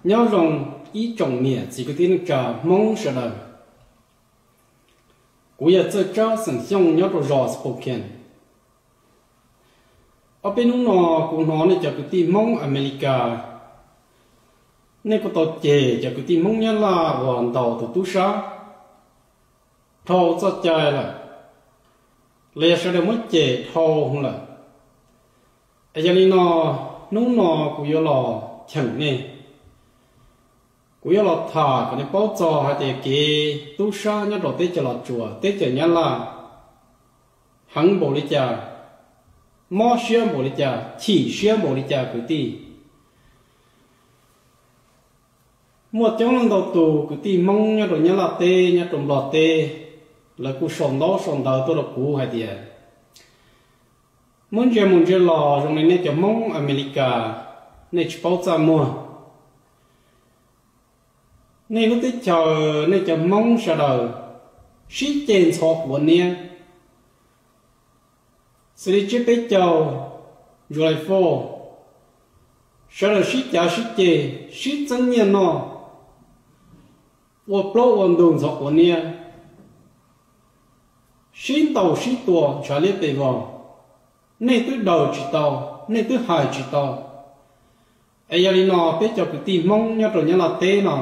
Nyob zoo ib tsoom niam txiv kwv tij neej tsa Hmoob sawv daws. Kuv yog Txawj Tsab xeem Xyooj nyob rau zos Spokane. Ob peb hnub no kuv hnov nej cov kwv tij Hmoob Amelikas, nej kuj tau cem cov kwv tij Hmoob Nyab Laj uas ntaus tus tub sab dhau txoj cai lawm, los yog sawv daws muab cem dhau lawm. Es yog li no, hnub no kuv yuav los cheem nej, kuv yuav los tham kom nej paub txog hais tias kev tub sab nyob rau teb chaws Los Tsuas, teb chaws Nyab Laj heev npaum li cas, mob siab npaum li cas, chim siab npaum li cas kwv tij. Muaj coob leej ntau tus kwv tij Hmoob nyob rau Nyab Laj teb, nyob rau Nplog teb, lawv kuj sau ntaub sau ntawv tuaj rau kuv hais tias, muab ntsia mus ntsia los zoo li nej cov Hmoob Amelikas, nej tsis paub txaj muag. Nej lub teb chaws, nej cov Hmoob sawv daws sib ceg ntxhov quav niab, xws li tsiab peb caug, July four, sawv daws sib cav sib ceg, sib txeeb nyiaj noj, ua plaub ua ntug ntxhov quav niab, sib ntaus sib tua ntshav liab pes vog. Nej twb daws tsis tau, nej twb hais tsis tau. Es yog li no peb cov kwv tij Hmoob nyob rau Nyab Laj teb no,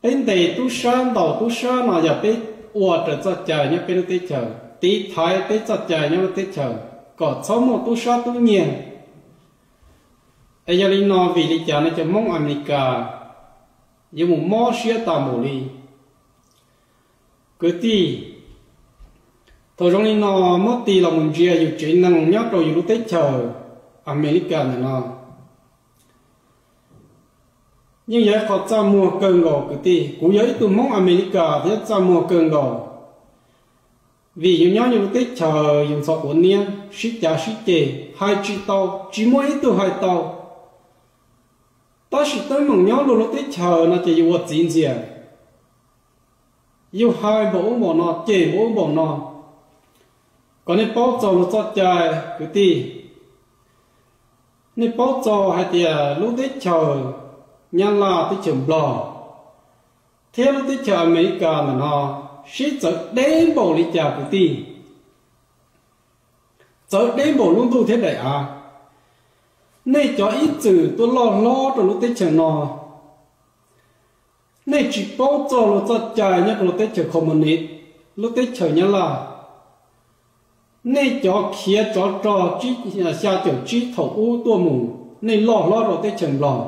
peb ntes tub sab ntaus tub sab no yog peb ua raws txoj cai nyob peb lub teb chaws, tiv thaiv peb txoj cai nyob lub teb chaws kom txhob muaj tub sab tub nyiag. Es yog li no vim li cas nej cov Hmoob Amelikas yuav mus mob siab tas npaum li? Kwv tij, thaum zoo li no muab tig los mus ntsia yus tsev neeg nyob rau yus lub teb chaws Amelikas ntawm no, yeej yog ib qho txaj muag kawg nkaus kwv tij. Kuv yog ib tug Hmoob Amelikas thiab txaj muag kawg nkaus, vim yus nyob yus lub teb chaws yus ntxhov quav niab, sib cav sib ceg, hais tsis tau, tsis muaj ib tug hais tau. Tab sis teeb meem nyob luag lub teb chaws no ces yus ua txiv ntxias, yus hais npaum ub npaum no, cem npaum ub npaum no. Kom nej paub txog luag txoj cai kwv tij, nej paub txog hais tias lub teb chaws Nyab Laj, teb chaws Nplog thiab lub teb chaws Amelikas ntawm no sib txawv deb npaum li cas kwv tij. Txawv deb npaum lub ntuj thiab daim av. Nej cov ib txwm tuaj loj hlob rau lub teb chaws no, nej tsis paub txog luag txoj cai nyob rau lub teb chaws Communist, lub teb chaws Nyab Laj. Nej cov khiav tsov rog xya caum tsib thaum ub tuaj mus, nej loj hlob rau teb chaws Nplog,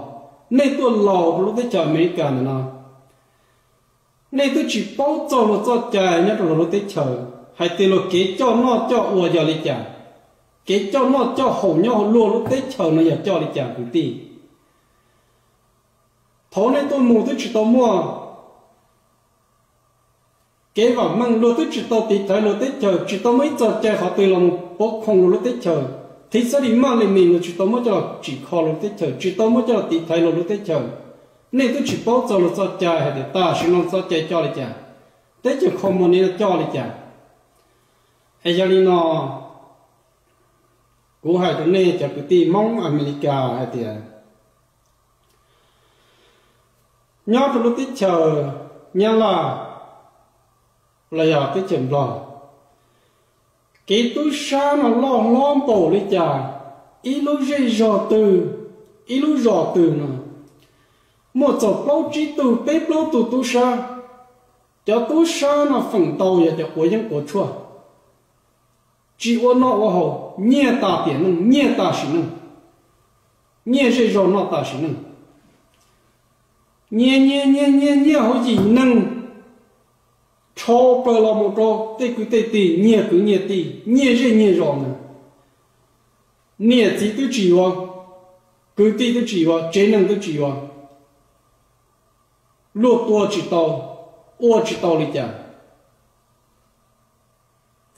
nej tuaj laus rau lub teb chaws Amelikas ntawm no, nej twb tsis paub txog luag txoj cai nyob rau luag lub teb chaws hais tias luag kev coj noj coj ua yog li cas, kev coj noj coj haus nyob hauv luag lub teb chaws no yog coj li cas kwv tij. Thaum nej tuaj mus twb tsis tau muaj kev vam meej, luag twb tsis tau tiv thaiv luag teb chaws, tsis tau muaj ib txoj cai qhov twg los mus pov khoom luag lub teb chaws. Thib xab li maj li mis luag tsis tau muab coj los tsim kho luag lub teb chaws, tsis tau muab coj los tiv thaiv luag lub teb chaws. Nej twb tsis paub txog luag txoj cai hais tias tam sim no txoj cai coj li cas, teb chaws Communist no coj li cas. Es yog li no, kuv hais rau nej cov kwv tij Hmoob Amelikas hais tias, nyob rau lub teb chaws Nyab Laj los yog teb chaws Nplog, kev tub sab no loj hlob npaum li cas, ib lub zej zog twg, ib lub zos twg no muaj txog plaub tsib tug peb plaub tug tub sab. Cov tub sab no feem ntau yog cov quav yeeb quav tshuaj, tsis ua noj ua haus, nyiag tas tiam neej, nyiag tas sim neej, nyiag zej zog noj tas sim neej, nyiag nyiag nyiag nyiag nyiag hauv yim neeg, rho plaws los mus rau tej kwv tej tij, nyiag kwv nyiag tij, nyiag zej nyiag zos ntag. Niam txiv twb tsis yuav, kwv tij twb tsis yuav, tsev neeg twb tsis yuav. Luag tua tsis tau, ua tsis tau li cas,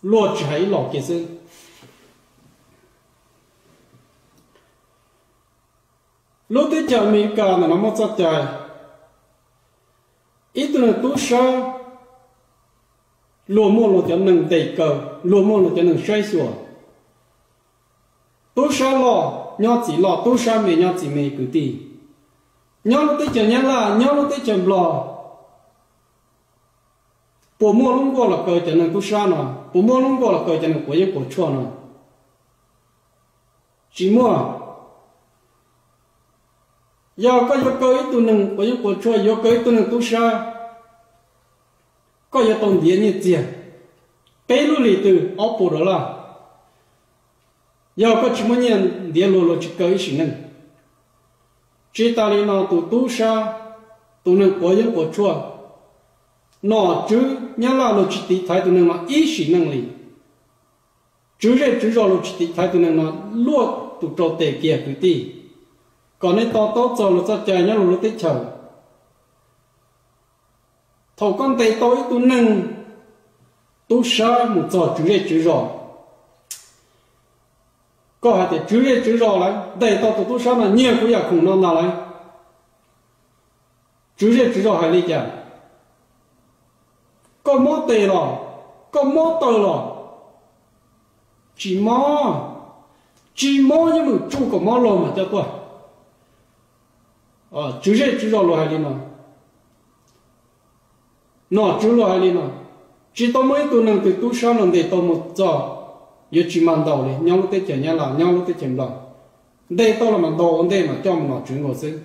luag tsis hais ib los kiag xwb. Lub teb chaws Amelikas ntawm no muaj txoj cai, ib tug neeg tub sab luag muaj luag cov neeg ntes kaw, luag muaj luag cov neeg saib xyuas. Tub sab loj nyob txiv loj, tub sab me nyob txiv me kwv tij. Nyob lub teb chaws Nyab Laj, nyob lub teb chaws Nplog, puas muaj lub nkuaj los kaw cov neeg tub sab no? Puas muaj lub nkuaj los kaw cov neeg quav yeeb quav tshuaj no? Tsis muaj. Yog koj yuav kaw ib tug neeg quav yeeb quav tshuaj, yuav kaw ib tug neeg tub sab, koj yuav tau ntiav nyiaj txiag peb lub hlis twg ob puas dollar. Yog koj tsis muaj nyiaj ntiav luag, luag tsis kaw ib sim neej. Tsis tas li no tus tub sab, tus neeg quav yeeb quav tshuaj, nom tswv Nyab Laj luag tsis tiv thaiv tus neeg no ib sim neej li. Tswv zej tswv zos luag tsis tiv thaiv tus neeg no, luaj tus rau tes kiag kwv tij, kom nej to taub txog luag txoj cai nyob luag lub teb chaws. Thaum koj ntes tau ib tug neeg tub sab mus txog tswv zej tswv zos, koj hais tias tswv zej tswv zos lawm, ntes tau tus tub sab no nyiag kuv yam khoom no ntag lawm. Tswv zej tswv zos hais li cas? Koj mob tes los? Koj mob taw los? Tsis mob. Tsis mob yeej meem tsuj kom mob laug mas coj tuaj. Tswv zej tswv zos luag hais li no, nom tswv luag hais li no. Tsis tau muaj ib tug neeg twg tub sab los ntes tau mus txog, yuav tsis mag ntaus li nyob lub teb chaws Nyab Laj, nyob lub teb chaws Nplog. Ntes tau los mas ntaus ua ntej mas coj mus nom tswv nkaus xwb.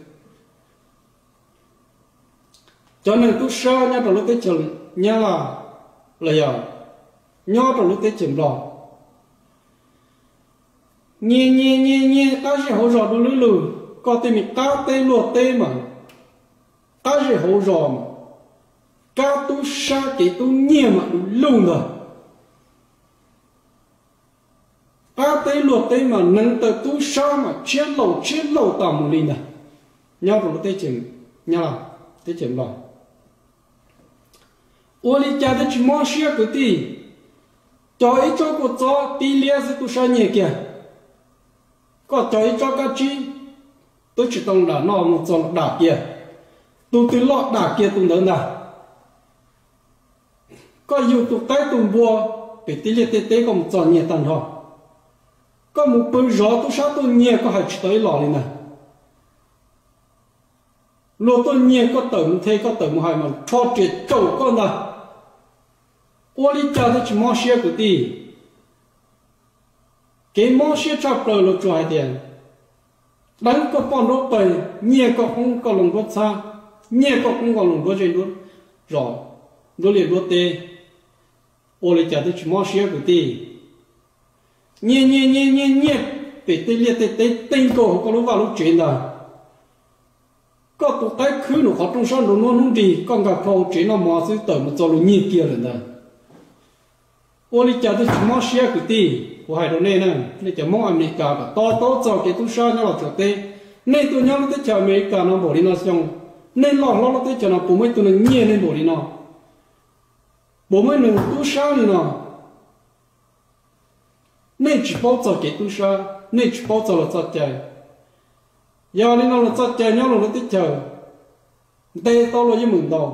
Cov neeg tub sab nyob rau lub teb chaws Nyab Laj los yog nyob rau lub teb chaws Nplog, nyiag nyiag nyiag nyiag qab zej hauv zos du lub lug. Koj tej me qab teb luag teb mas, qab zej hauv zos mas, kab tub sab kev tub nyiag mas du lug ntag. Qab teb luag teb mas neev taw tub sab mas tshiab laus tshiab laus tas mus li ntag. Nyob rau lub teb chaws Nyab Laj, teb chaws Nplog, ua li cas twb tsis mob siab kwv tij. Cog ib tsob kua txob tib liab xwb tub sab nyiag kiag. Koj cog ib tsob kab tsib twb tsis tau dam noj mus txog dam kiag, tus twg loj dam kiag tus ntawd ntag. Koj yug tus qaib tus npua pem tej liaj tej teb koj mus txog nyiag tag nrho. Koj mus pw zov tub sab tuaj nyiag koj hais tsis tau ib los li ntag. Luag tuaj nyiag koj tawm mus nthe, koj tawm mus hais mas rho riam caum koj ntag. Ua li cas twb tsis mob siab kwv tij. Kev mob siab tshaj plaws luag tsuas hais tias deev koj poj nruab pawg, nyiag koj qoob koj loo nruab txhab, nyiag koj qoob koj loo nruab zej nruab zos, nruab liaj nruab teb. Ua li cas twb tsis mob siab kwv tij. Nyiag nyiag nyiag nyiag nyiag pem tej liaj tej teb, tej nkaus hauv koj lub vaj lub tsev ntag. Koj tus qaib khwb nws qhov rooj sab nraud nuab hnub nrig, koj nkag plho hauv tsev noj mov xwb tawm mus txog luag nyiag kiag lawm ntag. Ua li cas twb tsis mob siab kwv tij. Kuv hais rau nej na, nej cov Hmoob Amelikas kom to taub txog kev tub sab nyob Los Tsuas teb. Nej tuaj nyob lub teb chaws Amelikas no npaum li no xyoo, nej loj hlob lub teb chaws no puas muaj ib tug neeg nyiag nej npaum li no? Puas muaj ib neeg tub sab li no? Nej tsis paub txog kev tub sab, nej tsis paub txog luag txoj cai. Yog li no luag txoj cai nyob luag lub teb chaws, ntes tau luag yeej meem ntaus,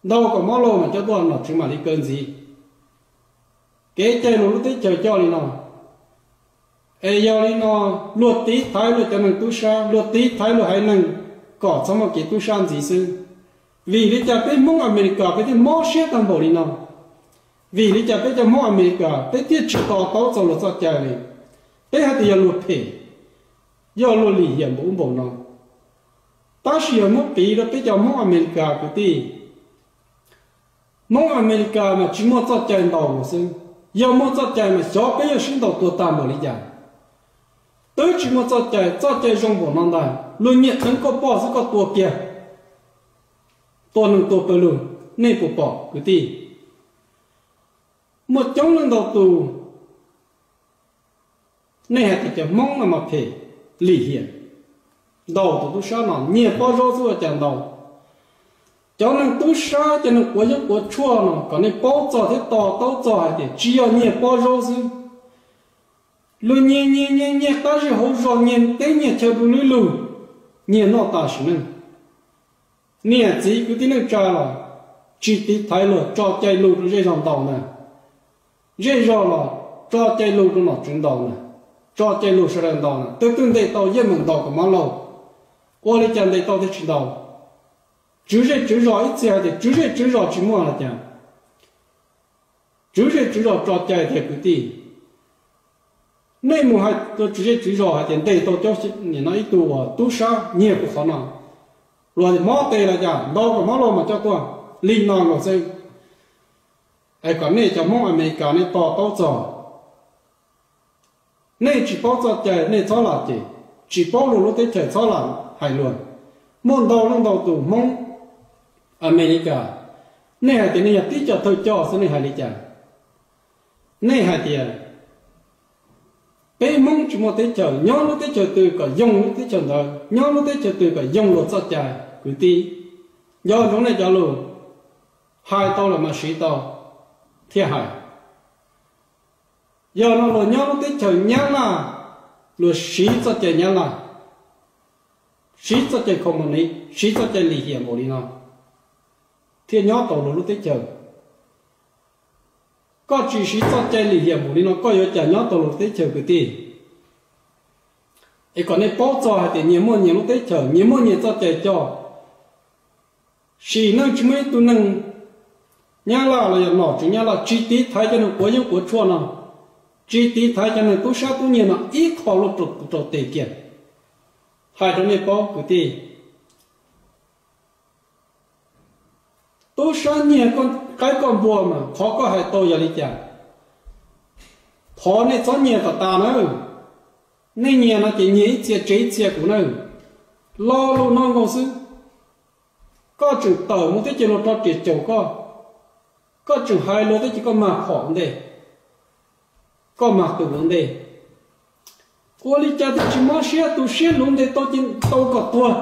ntaus kom mob laug mas coj tuaj nom tswv mam li kaw ntxiv. Kev cai luag lub teb chaws coj li no. Es yog li no luag tiv thaiv luag cov neeg tub sab, luag tiv thaiv luag haiv neeg kom txhob muaj kev tub sab ntxiv xwb. Vim li cas peb Hmoob Amelikas peb thiaj mob siab tag npaum li no? Vim li cas peb cov Hmoob Amelikas peb thiaj tsis to taub txog luag txoj cai li? Peb hais tias yog luag phem, yog luag lim hiam npaum ub npaum no. Tab sis yog muab piv rau peb cov Hmoob Amelikas kwv tij, Hmoob Amelikas mas tsis muaj txoj cai ntaus xwb. Yog muaj txoj cai mas xyov peb yuav sib ntaus tua tag npaum li cas. Twb tsis muaj txoj cai, txoj cai zoo npaum no ntag, luag nyiam deev koj poj xwb koj tua kiag, tua neeg tua pawg lug. Nej puas pom kwv tij? Muaj coob leej ntau tus, nej hais tias cov Hmoob no mas phem lim hiam, ntaus tus tub sab no nyiag pob zaub xwb ua cas ntaus. Cov neeg tub sab, cov neeg quav yeeb quav tshuaj no kom nej paub txog thiab to taub txog hais tias tsis yog nyiag pob zaub xwb. Luag nyiag nyiag nyiag nyiag qab zej hauv zos, nyiag teb nyiag chaw du lub lug, nyiag noj tas sim neej. Niam txiv kwv tij neej tsa los tsis tiv thaiv luag, tso cai lug rau zej zog ntaus na. Zej zog los tso cai lug rau nom tswv ntaus na, tso cai lug sawv daws ntaus na, twb twb ntes tau yeej meem ntaus kom mob laug. Ua li cas ntes tau thiab tsis ntaus? Tswv zej tswv zos, ib txhia hais tias tswv zej tswv zos tsis muaj los cas? Tswv zej tswv zos tso cai tiag kwv tij. Nej mus hais rau tswv zej tswv zos hais tias ntes tau cov, nim no ib tug uas tub sab nyiag kuv qhov no, luag mob tes los cas, ntaus kom mob luag mas coj tuaj li no los xwb. Es kom nej cov Hmoob Amelikas nej to taub txog. Nej tsis paub txoj cai nej txhob lam cem, tsis paub luag lub teb chaws txhob lam hais luag. Muaj ntau leej ntau tus Hmoob Amelikas, nej hais tias nej yog tib co thawj coj xwb, nej hais li cas? Nej hais tias peb Hmoob tsis muaj teb chaws, nyob lub teb chaws twg kom yoog lub teb chaws ntawd, nyob lub teb chaws twg kom yoog luag txoj cai. Kwv tij, nco ntsoov nej cov lus, hais tau los mas siv tau thiaj hais. Yog no luag nyob lub teb chaws Nyab Laj, luag siv txoj cai Nyab Laj, siv txoj cai communist, siv txoj cai lim hiam npaum li no thiaj nyob tau luag lub teb chaws. Koj tsis siv txoj cai lim hiam npaum li no koj yuav cas nyob tau luag lub teb chaws kwv tij? Es kom nej paub txog hais tias nyias muaj nyias lub teb chaws, nyias muaj nyias txoj cai coj. Sim neej tsis muaj ib tug neeg Nyab Laj los yog nom tswv Nyab Laj tsis tiv thaiv cov neeg quav yeeb quav tshuaj no, tsis tiv thaiv cov neeg tub sab tub nyiag no ib qho luaj rau tes kiag. Hais rau nej paub kwv tij, tub sab nyiag qaib koj npua mas qhov koj hais tau yog li cas? Thov nej txhob nyiag kom tas nawb. Nej nyiag no ces nyiag ib txhia tseg ib txhia kuv nawb. Lo lus no nkaus xwb, koj tseem tawm mus teb chaws luag rho riam caum koj, koj tseem hais luag teb chaws koj mag phom ua ntej, koj mag tus ua ntej. Ua li cas thiaj tsis mob siab? Tus siab luv ntes tau ces ntaus kom tuag.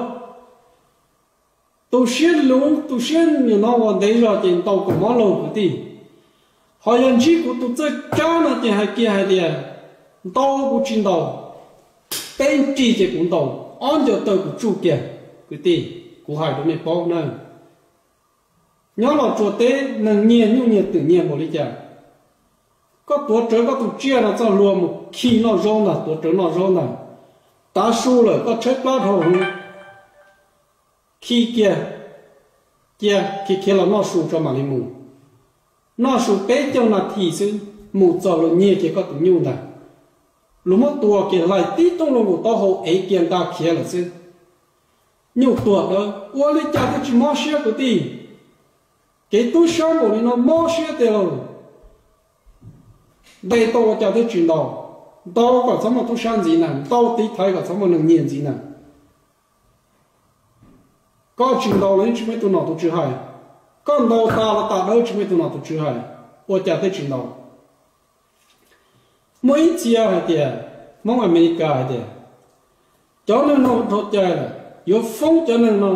Tus siab luv, tus siab nim no uas ntev zog ces ntaus kom mob laug kwv tij. Ho yog ntsib kuv tus txawj tsab no ces hais kiag hais tias ntaus kuv tsis ntaus, peb nrig ces kuv ntaus, ob ncaws taw kuv tsuj kiag. Kwv tij, kuv hais rau nej paub na, nyob Los Tsuas teb neeg nyiag nyuj nyiag twm nyiag npaum li cas? Koj tuav rawv koj tus tsiaj no txoj hlua mus khi noj zaub ntag, tuav rawv noj zaub ntag. Tav su lawm koj tshaib plab dhau hwv, khi kiag, cia khiav khiav los noj su tso mam li mus. Noj su peb caug nas this xwb mus txog luag nyiag kiag koj tus nyuj ntag. Luag muab tua kiag hlais tib tooj luag nkaus taub hau ev kiag nqa khiav lawm xwb. Nyuj tuag dawb, ua li cas thiaj tsis mob siab kwv tij? Kev tub sab npaum li no mob siab tiag lauj. Ntes tau ua cas thiaj tsis ntaus? Ntaus kom txhob muaj tub sab ntxiv na, ntaus tiv thaiv kom txhob muaj neeg nyiag ntxiv na. Koj tsis ntaus los yeej tsis muaj ib tug nom tus tswv hais, koj ntaus tas los tas dawb tsis muaj ib tug nom tus tswv hais, ua cas thiaj tsis ntaus? Muaj ib txhia hais tias, Hmoob Amelikas hais tias cov neeg no dhau cai lawm, yuav foob cov neeg no,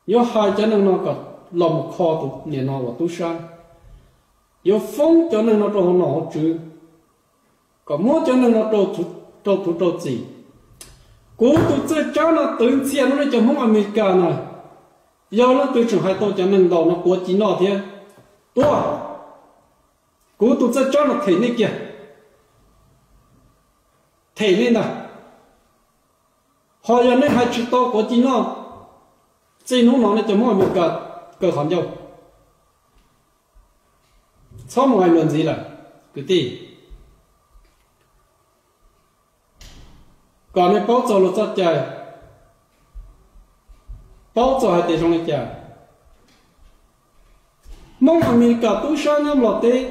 yuav hais cov neeg no kom los mus kho tus niam no uas tub sab, yuav foob cov neeg no rau hauv nom hauv tswv, kom muab cov neeg no rau thuv rau txim. Kuv tus txawj tsab no twv ntxias rau nej cov Hmoob Amelikas na, yog leej twg tseem hais tau cov neeg ntaus no quav ci noj thiab, tuaj, kuv tus txawj tsab no them nej kiag, them nej ntag. Ho yog nej hais tsis tau quav ci noj, txij hnub no nej cov Hmoob Amelikas kaw qhov ncauj, txhob mus hais luag ntxiv lawm kwv tij. Kom nej paub txog luag txoj cai, paub txog hais tias zoo li cas. Hmoob Amelikas tub sab nyob Nplog teb,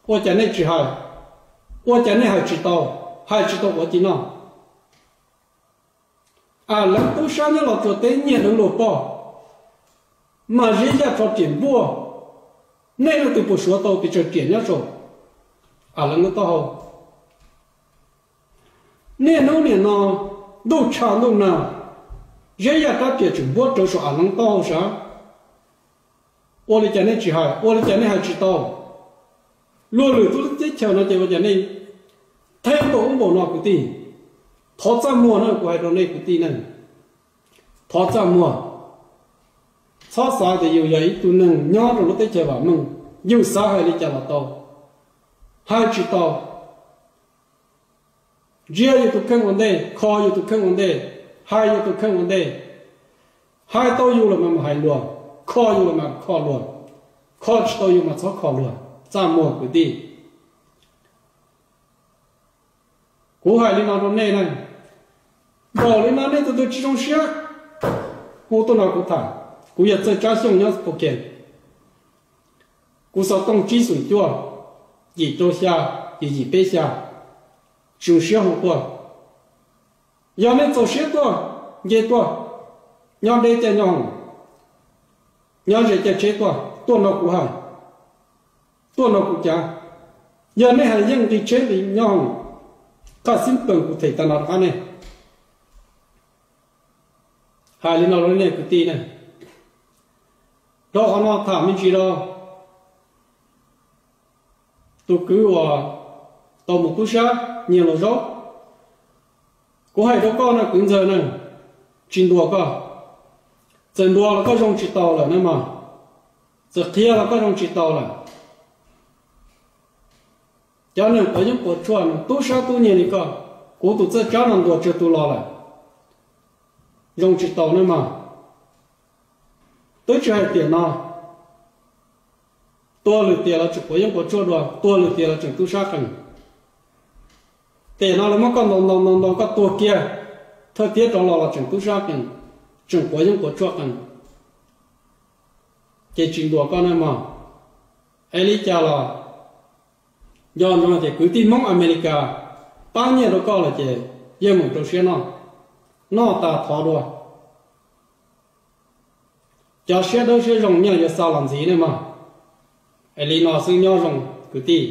ua cas nej tsis hais? Ua cas nej hais tsis tau, hais tsis tau quav ci noj? Am leev tub sab nyob Los Tsuas teb nyiag deev luag poj, mas Zeb Yaj rho riam npuaj, nej leej twg puas suav tau pes tsawg riam nyob saum am leev lub taub hau? Niaj hnub niam no ntuj tshav ntuj nag, Zeb Yaj rab riam tseem npuab rawv saum am leev taub hau sav. Ua li cas nej tsis hais? Ua li cas nej hais tsis tau? Luag lwm tus lub teb chaws no ces ua cas nej theej npaum ub npaum no kwv tij? Thov txaj muag na, kuv hais rau nej kwv tij na, thov txaj muag. Txhob xav tias yus yog ib tug neeg nyob rau lub teb chaws vam meej, yus xav hais li cas los tau, hais tsis tau. Ntsia yus tus kheej ua ntej, kho yus tus kheej ua ntej, hais yus tus kheej ua ntej. Hais tau yus los mas mus hais luag, kho yus los mas kho luag, kho tsis tau yus mas txhob kho luag. Txaj muag kwv tij, kuv hais li no rau nej na, npaum li no nej tus twg tsis zoo siab, hu tuaj no kuv tham. Kuv yog Txawj Tsab Xyooj nyob Spokane, kuv xov tooj tsib xoom cuaj, yim rau xya, yim yim peb xya, tsis zoo siab hu tuaj. Yog nej txaus siab tuaj, nce tuaj, nyob deb caij nyob hoom, nyob ze caij tsheb tuaj, tuaj no kuv hais, tuaj no kuv cav. Yog nej hais yeej nqis tsheb nqis nyob hoom, qaj xib peem kuv them tag no rov qab nej. Hais li no rau nej kwv tij ne, rau qhov no tham me ntsis rau tus kwv uas tau mus tub sab nyiag luag zaub. Kuv hais rau koj no kwv ntxawg na, tsis ntuas koj. Txawm ntuas los koj zoo tsis taus lawm na mog, txawm qhia los koj zoo tsis taus lawm. Cov neeg quav yeeb quav tshuaj, tub sab tub nyiag li koj, kuv tus txawj tsab no ntuas tsawg tus los lawm, zoo tsis taus na mog. Twb tsis hais tiam no, tuag lwm tiam los tseem quav yeeb quav tshuaj dua, tuag lwm tiam los tseem tub sab qees. Tiam no lawv muab koj ntaus ntaus ntaus ntaus koj tuag kiag, thawj tiab rov los los tseem tub sab qees, tseem quav yeeb quav tshuaj qees. Ces tsis ntuas koj na mog. Es li cas los nco ntsoov tias kwv tij Hmoob Amelikas pab nyiaj rau koj lawm ces yeej meem rau siab noj, noj tas thov dua. Cov siab dawb siab zoo nyiaj yuav xa los ntxiv ne mog. Es li no xwb nyob zoo kwv tij.